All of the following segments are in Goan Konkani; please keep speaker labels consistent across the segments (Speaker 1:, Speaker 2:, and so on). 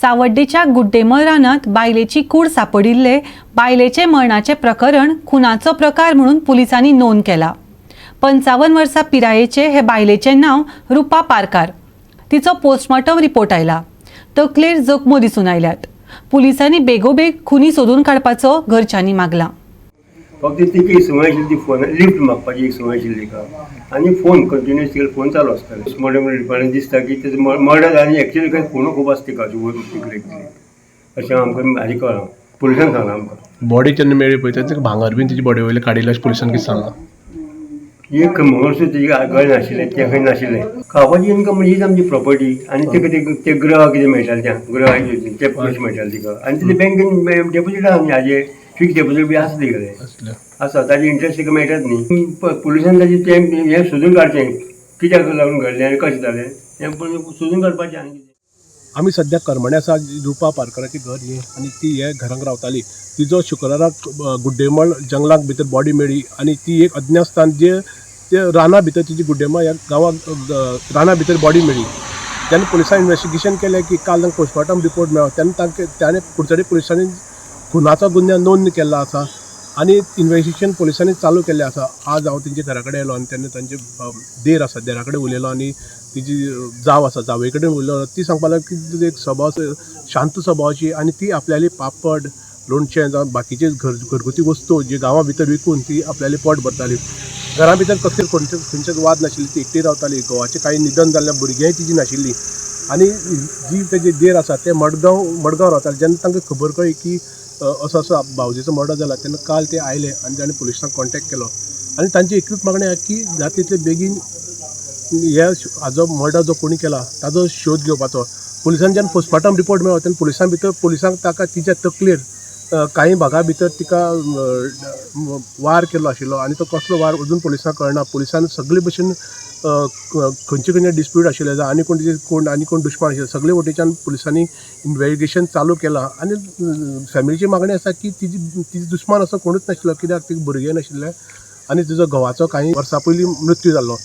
Speaker 1: सावड्डेच्या गुड्डेमळ रानांत बायलेची कूड सापडिल्ले बायलेचे मरणाचें प्रकरण खुनाचो प्रकार म्हणून पुलिसांनी नोंद केला. 55 वर्सां पिरायेचे हे बायलेचें नांव रुपा पारकार. तिचो पोस्टमॉर्टम रिपोर्ट आयला. तकलेर जखमो दिसून आयल्यात. पुलिसांनी बेगोबेग खुनी सोदून काडपाचो घरच्यांनी मागला.
Speaker 2: फक्त ती एक संवय आशिल्ली, ती फोन लिफ्ट मागपाची एक संवय आशिल्ली तिका आनी फोन कंटिन्युअस तिगेलो फोन चालू आसतालो. पोस्टमॉर्टम रिपोर्टान दिसता की तेजो मर्डर आनी एक्चुअली खंय खून खूब आसता तिका अशें वयर तकलेक अशें आमकां हाजें कळ्ळां, पुलिसान सांगलां आमकां.
Speaker 3: बॉडी जेन्ना मेळ्ळी पळय तेन्ना भांगर बीन तिची बॉडी वयले काडिल्लें अशें पुलिसान कितें सांगलां?
Speaker 2: एक मंगळसूत्र तिजे गळ्यान नाशिल्लें, तें खंय नाशिल्लें. खावपाची इनकम म्हणजे हीच आमची प्रॉपर्टी आनी ते कितें ते ग्रह कितें मेळटाले, त्या ग्रह ते पयशे मेळटाले तिका आनी तिजे बँकेन डेपोजीट आसा न्ही, हाजे फिक्स डेपोजीट बी आसा तिगेलें.
Speaker 3: असलें.
Speaker 2: आसा, ताजी इंट्रस्ट तिका मेळटात न्ही. पुलिसान ताजें तें हें सोदून काडचें, कित्याक लागून घडलें आनी कशें जालें हें पण सोदून काडपाचें आनी कितें.
Speaker 3: आमी सद्या करमणे आसा, रुपा पारकराचें घर हें आनी ती हे घरांत रावताली. तिजो शुक्राराक गुड्डेमळ जंगलाक भितर बॉडी मेळ्ळी आनी ती एक अज्ञात स्थान जे ते राना भितर तिजी गुड्डेमळ ह्या गांवाक राना भितर बॉडी मेळ्ळी. तेन्ना पुलिसान इन्वेस्टिगेशन केलें की काल तांकां पोस्टमॉर्टम रिपोर्ट मेळ्ळो तेन्ना तांकां ताणें कुडचडे पुलिसांनी खुनाचो गुन्यांव नोंद केल्लो आसा आनी इन्वेस्टिगेशन पुलिसांनी चालू केल्लें आसा. आज हांव तेंच्या घरा कडेन आयलो आनी तेन्ना तांचे देर आसा, देरा कडेन उलयलो आनी तिजी जाव आसा, जावे कडेन उलयलो. ती सांगपाक लागली की तिजो एक स्वभाव शांत स्वभावाची आनी ती आपल्याली पापड, लोणचें जावं बाकीचे घरगुती वस्तू जी गांवा भितर विकून ती आपल्याली पोट भरताली. घरा भितर कसले खंयचे खंयचेच वाद नाशिल्ले, ती एकटी रावताली. घोवाचें कांय निधन जाल्लें, भुरगेंय तिजी नाशिल्लीं आनी जी तेजे देर आसा ते मडगांव रावताले. जेन्ना तांकां खबर कळ्ळी की असो असो भावजेचो मर्डर जाला तेन्ना काल ते आयले आनी ताणें पुलिसांक कॉन्टेक्ट केलो आनी तांची एकूच मागणी आहा की जाता तितले बेगीन हे हाजो मर्डर जो कोणी केला ताजो शोध घेवपाचो. पुलिसान जेन्ना पोस्टमॉर्टम रिपोर्ट मेळ्ळो तेन्ना पुलिसां भितर पुलिसांक ताका तिच्या तकलेर कांय भागा भितर तिका वार केल्लो आशिल्लो आनी तो कसलो वार अजून पुलिसांक कळना. पुलिसान सगळे भशेन खंयचे खंयचे डिस्प्यूट आशिल्ले जावं आनी कोण तिचे कोण आनी कोण दुश्मान आशिल्ले सगळे वटेच्यान पुलिसांनी इन्वेस्टिगेशन चालू केलां आनी फॅमिलीची मागणी आसा की तिजी दुस्मान असो कोणूच नाशिल्लो, कित्याक तिका भुरगें नाशिल्लें आनी तिजो घोवाचो कांय वर्सां पयलीं मृत्यू जाल्लो.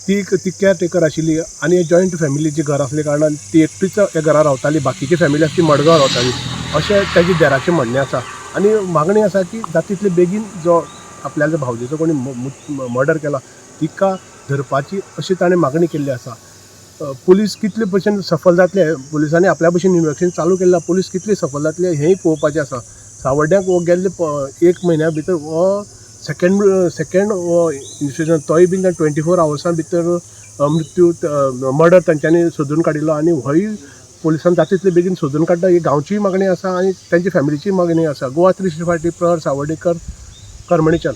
Speaker 3: ती ती केअर टेकर आशिल्ली आनी जॉयंट फॅमिलीचें घर आसले कारणान ती एकटीच ह्या घरा रावताली, बाकीची फॅमिली आसा ती मडगांव रावताली अशें ताजे देराचें म्हणणें आसा. आनी मागणी आसा की जाता तितले बेगीन जो आपल्याल्या भावजेचो कोणी मर्डर केला तिका धरपाची अशी ताणें मागणी केल्ली आसा. पुलीस कितले भशेन सफल जातले, पुलिसांनी आपल्या भशेन इन्वेस्टिगेशन चालू केल्लें, पुलीस कितले सफल जातले हेंय पळोवपाचें आसा. सावड्ड्यांक हो गेल्ले एक म्हयन्या भितर हो सेकंड हो इन्सिडंट, तोय बीन 24 आवर्सां भितर मृत्यू मर्डर तांच्यांनी सोदून काडिल्लो आनी होय पुलिसान जाता तितले बेगीन सोदून काडटा ही गांवचीय मागणी आसा आनी तांची फॅमिलीचीय मागणी आसा. गोवा 365 प्रहर सावर्डेकर, करमणीच्यान.